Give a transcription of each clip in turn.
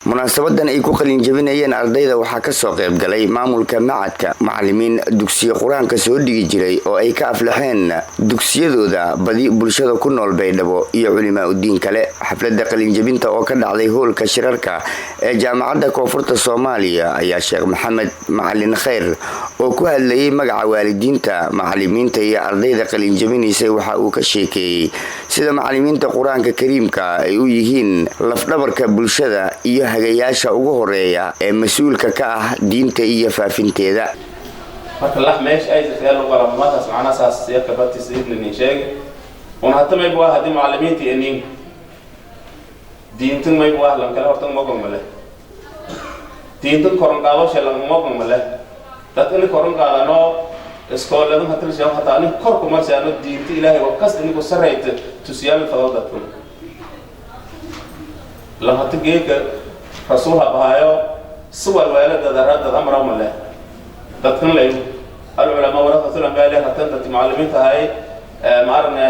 Munaasabadan ay ku qalinjabinayeen ardayda waxaa kasoo qayb galay maamulka macadka, macalimiin dugsiyo qur-aanka soo dhigi jiray oo ay ka aflaxeen dugsiyadooda, badi bulshada ku nool Baydhabo iyo culimaa udiin kale. Xaflada qalinjabinta oo ka dhacday hoolka shirarka ee Jaamacadda Koonfurta Soomaaliya ayaa Sheekh Maxamed Macalin Khayr oo ku hadlayay magaca waalidiinta, macalimiinta iyo ardayda qalinjabinaysay waxa uu ka sheekeeyey sida macalimiinta qur-aanka kariimka ay u yihiin lafdhabarka bulshada iyo hagayaasha ugu horeeya ee mas-uulka ka ah diinta iyo faafinteeda. Marka lax meesha ay jirta lagu galamadaas macnaha saas yarka batis ibnin sheeg un hata mayb waa haddii macalimiinta inin diintan mayb waa lan kale hortan mogon male, diintan koran qaadosha lan mogon male. Dad ini koran qaadano iskooladan hatil sheego hataa anin kor ku marsiano diinta Ilaahay waa kas ininku sarrayta tusiyaal fado dadkun lan hata geeka rasuul ha bahaayo si walweela dadaradad amra male dadkan lay alculamaa warahatul anbiyaa hatan dadki macalimiinta ahay ma aragne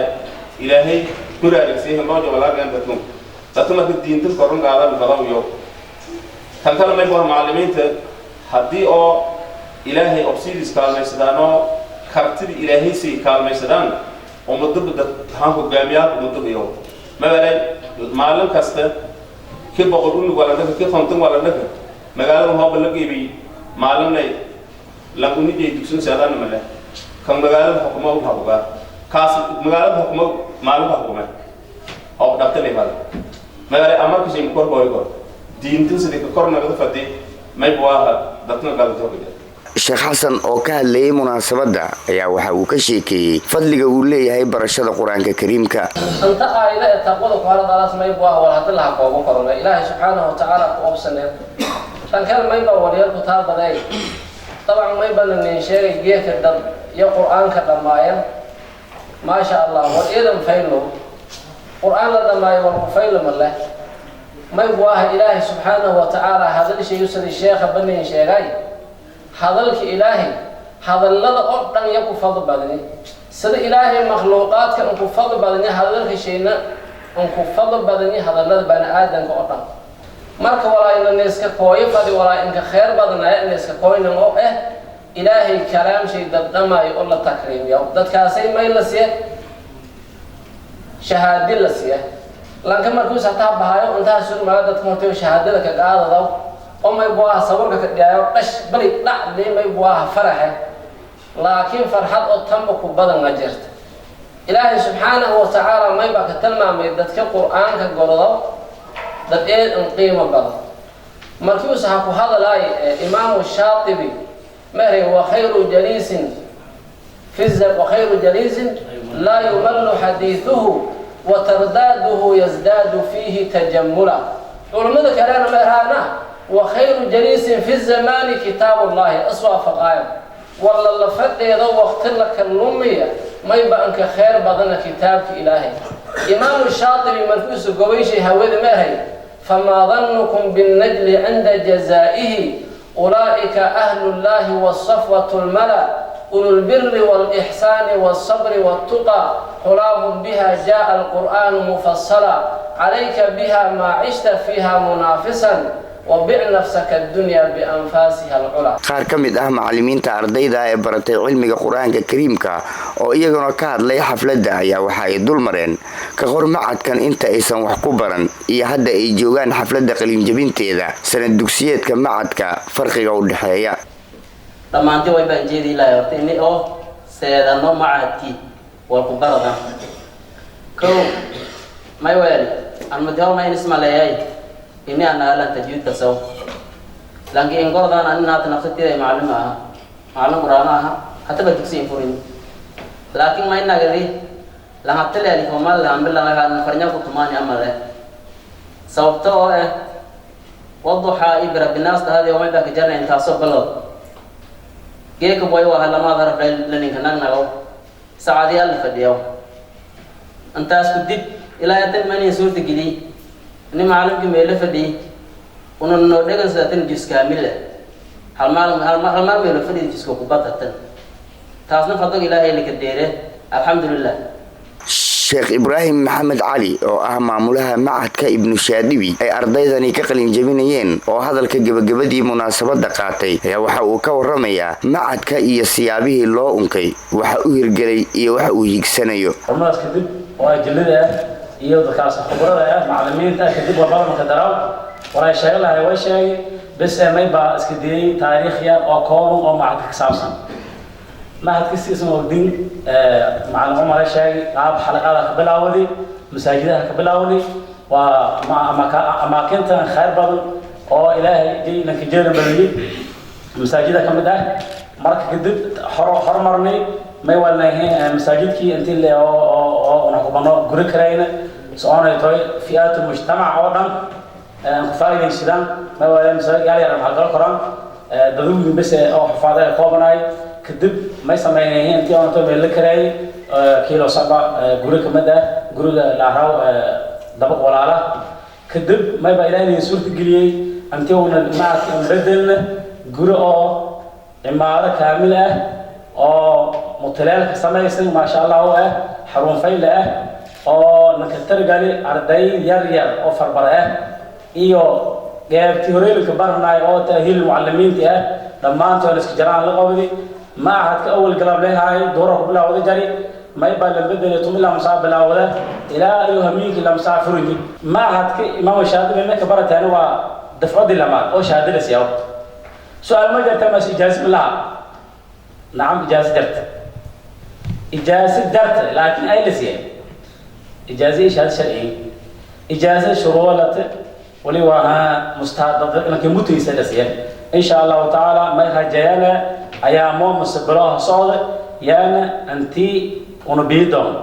Ilaahay guraarigsiihin loo jabalaagan dadkun dadka. Marka diintan koran qaadan fadaw iyo tan kale may buha macalimiinta haddii oo Ilaahay obsidiis kaalmaysadaanoo kartidii Ilaahay sii kaalmaysadaan ummadaba dad haan hogaamiyaal ummadaba iyo mabalay maalin kasta ki 100 unug waa la dhaka, ki 50 waa la dhaka, magaalada hooba la geybay maalinlay lan unijay dugsun seedaan male kan magaalada xukuma u habugaa kaas magaalada xukuma maalin ka xukume oo dhabta lay bal magaala amarka shay kor boy kor diintan sidii ka kor nagada fadi may buaha dadna galto. Sheekh Xasan oo ka hadlayay munaasabadda ayaa waxa uu ka sheekeeyey fadliga uu leeyahay barashada qur-aanka kariimka. Anta aayada ee taqwada ku hadalaas may buu wal hadda laha koobo korona Ilaahay subxaanahu wa tacaala ku obsaneen tankal may baa waliyal ku taabaday. Dabcan may bananin sheegay geedka dad iyo qur-aanka dhammaaya, maasha Allah, war iidan faylo qur-aan la dhammaayo war ku faylo ma leh. May buu ah Ilaahay subxaanahu wa tacaala hadal shayu sidii sheekha banin sheegay, hadalka Ilaahay hadallada oo dhan ya ku fadl badani, sida Ilaahay makhluuqaadka un ku fadl badani, hadalka shayna un ku fadl badani hadallada bani aadamka oo dhan. Marka walaa ina iska kooyo fadi walaa inka khayr badanaya ina iska kooynan oo Ilaahay kalaam shay dabdhamaayo oo la takriimiyo dadkaasay may la siya shahaadi la siya lanka markuus hataa bahayo intaa surmaayo dadka hortay shahaadada ka qaadadaw oo may buaha sawirka ka dhiyaayo dhash bali dhacdii may buaha faraxe, laakiin farxad oo tanba ku badan ma jirta. Ilaahay subxaanahu wa tacaala may baa ka tilmaamay dadka qur-aanka gordo dad eed in qiimo badan. Markiusa ha ku hadalaay Imaamu Shaatibi mare wakhayru jaliisin fi wakhayru jaliisin laa yumallu xadiiduhu wa tardaaduhu yazdaadu fiihi tajamula. Culammada kalena ma eraana wakhayru jaliisin fi zamaani kitaabullahi iswaafaqaayo walla la fadheedo waqti la kalumiya mayba anka khayr badana kitaabka Ilaahay. Imaamu Shaatibi markiisu gobayshay hawada meerhay famaa dannukum binnajli cinda jazaa'ihi ulaa'ika ahlu llahi wasafwatu lmala ululbiri wاlإxsaani wاlصabri wاltuqa xulaahum biha jaءa alqur'aanu mufasala calayka biha maa cishta fiiha munaafisan wabic nafsaka addunya bianfaasiha alculaa. Qaar ka mid ah macalimiinta ardayda ee baratay cilmiga qur-aanka kariimka oo iyaguna ka hadlay xafladda ayaa waxa ay dul mareen ka hor macadkan inta aysan wax ku baran iyo hadda ay joogaan xafladda qalinjabinteeda sanad dugsiyeedka macadka farqiga u dhexeeya. Dhammaanti way baan jeedi lahay horta ini oo seedano macadkii walku barada kow may weel aan madi hor mayn ismaleeyay ini aan aalan tajwiidka saw laakiin ingordaan anin haata nafsatida macallin aha, macallin quraano aha, hataba dugsi in furin, laakiin may nagadi lahatale alifomal lahambilahan farnya ku tumaani amale sababto oo waduxaa ibra binaas dhahadi omay baa ka jarna intaasoo balod geeka boy waa halamaad harab laninka nagnagaw saacadiyaal la fadhiyaw intaas ku dib ilaa tan manin suurta geliy ini macallimkii meelo fadhiy una noo dhegan sidatan jus kaamil hal maal hal maal meelo fadhiy juska kubadatan taasna fadog Ilaahay laka deere, alxamdulilah. Sheekh Ibraahim Maxamed Cali oo ah maamulaha Macadka Ibnu Shaadibi ay ardaydani ka qalinjabinayeen oo hadalka gebagabadii munaasabadda qaatay ayaa waxa uu ka waramayaa macadka iyo siyaabihii loo unkay, waxa u hirgelay iyo waxa uu hiigsanayo. Xubnahaas kadib oo ajillada ah iyo dadkaas khubrada ah, macallimiinta ah, kadib warbadanka daraw waray sheegi lahay way sheegay. Bes may baa iska diyey taariikh yar oo kooban oo macadka ka saabsan. Macadka siisan ogdin macallin Cumar ay sheegay, qaab xalaqada ka bilaawday, masaajidaha ka bilaawday, waa amaakintan khayr badan oo Ilaahay jaylanka jeelan badiyey, masaajida ka mid ah. Marka kadib horumarnay, may walnahay masaajidkii intii le oo una kubano guri karayna soconay toy fi'aatu mujtamac oo dhan aan ku faa'iidaysadaan. May wala masaajid yaal yar maxaa galo koraan dadweyne bes oo xufaada koobanay. Kadib may sameynay intii oo toy meel la karayay kiilo saba guri ka mid ah guriga laaraw dabaq walaala. Kadib may baa Ilaahay suurta geliyey intii una macadka bedelna guri oo cimaaro kaamil ah oo mutuleel ka samaysan, maasha Allah, oo ah xarun fayle ah oo nanka targali arday yar yar oo farbara ah iyo qeybtii horeelka barnaay oo taahiil mucallimiinta ah, dhammaantood iska jaraan la qabdi. Macadka awal galab leeyahay doora ku bilaawda jari may baa la bedelay tum ilaa musaa bilaawda ilaa iyo hamiinkii la musaafirini. Macadka Imaam Shaadibi ma ka barataan waa dafcadii lamaad oo shahaadada siyaw. Su-aal ma jirta mas ijaazad ma laha? Nacam, ijaazad jarta, ijaazad jarta, laakiin ay la siiyay ijaaza iyo shahaado sharci. Ijaaza shuruudata wali waa mustaadad laakiin mutaysa la siiyay. Insha Allahu tacaala may rajayaana ayaamo mase bilaha socda yaana antii una bii doono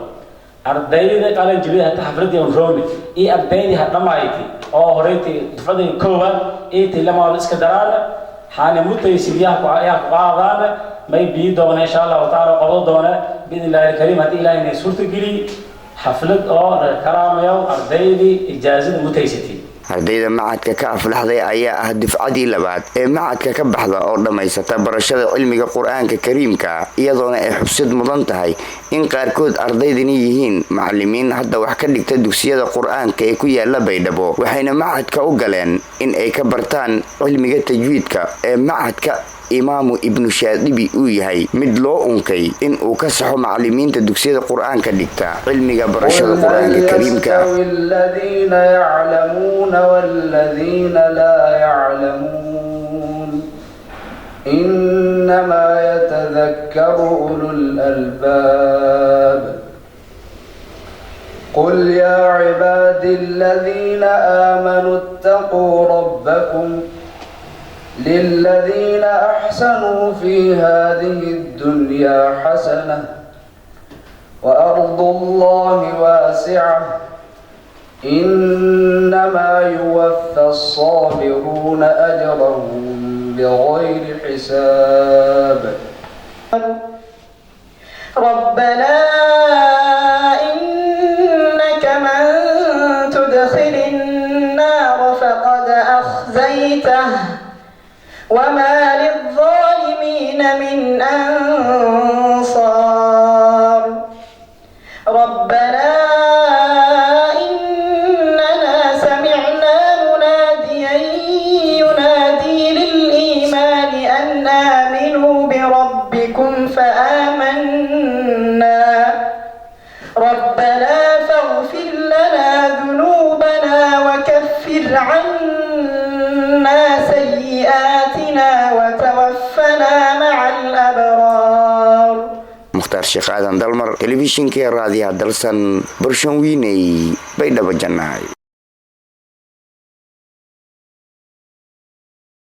ardayda qalin jibida hata xafladii un roomi iyo ardaydii ha dhamayti oo horeyti dufcadii koowaad iyo tii lamaad iska daraana xaani mutaysid yaa ku qaadaana may bii doona insha Allahu tacaala qodo doona biidni Illaahi alkariim, haddii Ilaahay inay suurta geliy xaflad oo karaamayo ardaydii ijaazada mutaysatay. Ardayda macadka ka aflaxday ayaa ah dufcadii labaad ee macadka ka baxda oo dhammaysata barashada cilmiga Qur-aanka Kariimka, iyadoona ay xusid mudan tahay in qaarkood ardaydani yihiin macalimiin hadda wax ka dhigta dugsiyada Qur-aanka ee ku yaala Baydhabo, waxayna macadka u galeen in ay ka bartaan cilmiga tajwiidka ee macadka Imaamu Ibnu Shaadibi uu yahay mid loo unkay in uu ka saxo macalimiinta dugsiyada Qur-aanka dhigta cilmiga barashada Qur-aanka Kariimka. الذين يعلمون والذين لا يعلمون إنما يتذكر أولو الألباب. قل يا عبادي الذين آمنوا اتقوا ربكم، للذين أحسنوا في هذه الدنيا حسنة وأرض الله واسعة، إنما يوفى الصابرون أجرهم بغير حساب. ربنا إنك من تدخل النار فقد أخزيته وما للظالمين من أنصار. ربنا إننا سمعنا مناديا ينادي للإيمان أن آمنوا بربكم فآمنا، ربنا فاغفر لنا ذنوبنا وكفر عنا سيئاتنا وتوفنا مع الأبرار. Mukhtaar Sheekh Aadan Dalmar, telefishinka ee Raadiyaha Dalsan, Barshanwiiney, Baydhabo Jannaay.